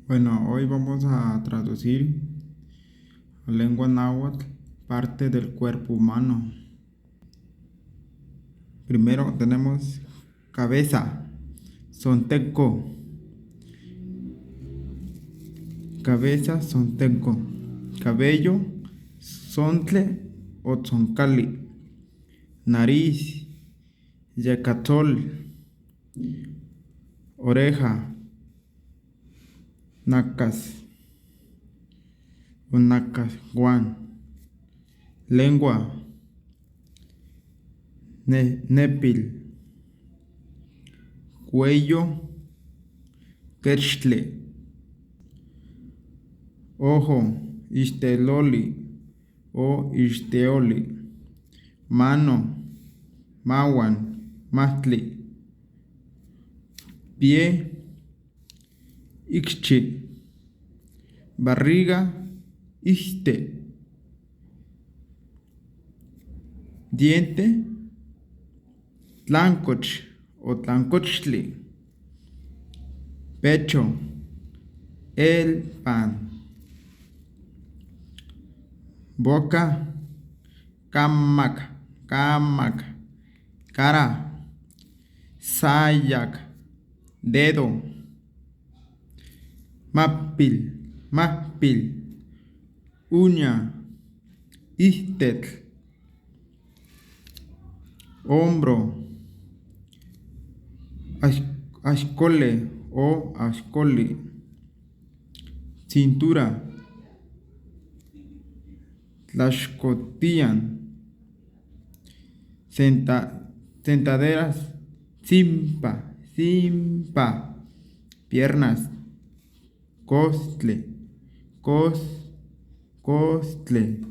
Bueno, hoy vamos a traducir a lengua náhuatl parte del cuerpo humano. Primero tenemos cabeza, sonteco. Cabeza, sonteco. Cabello, sontle o tzoncali. Nariz, yecatzol. Oreja, nacas o nacashuan. Lengua, nepil. Cuello, quechtli. Ojo, ixteloli o ixteoli. Mano, mahuan, majtli. Pie, icxi. Barriga, iste. Diente, tlancoch o tlancochtli. Pecho, el pan. Boca, camac, camac. Cara, sayac. Dedo, mapil, majpil. Uña, istetl. Hombro, axcole o axcoli. Cintura, tlaxcotiyan. Sentaderas, tzimpa, tzimpa. Piernas, costle, cos, costle.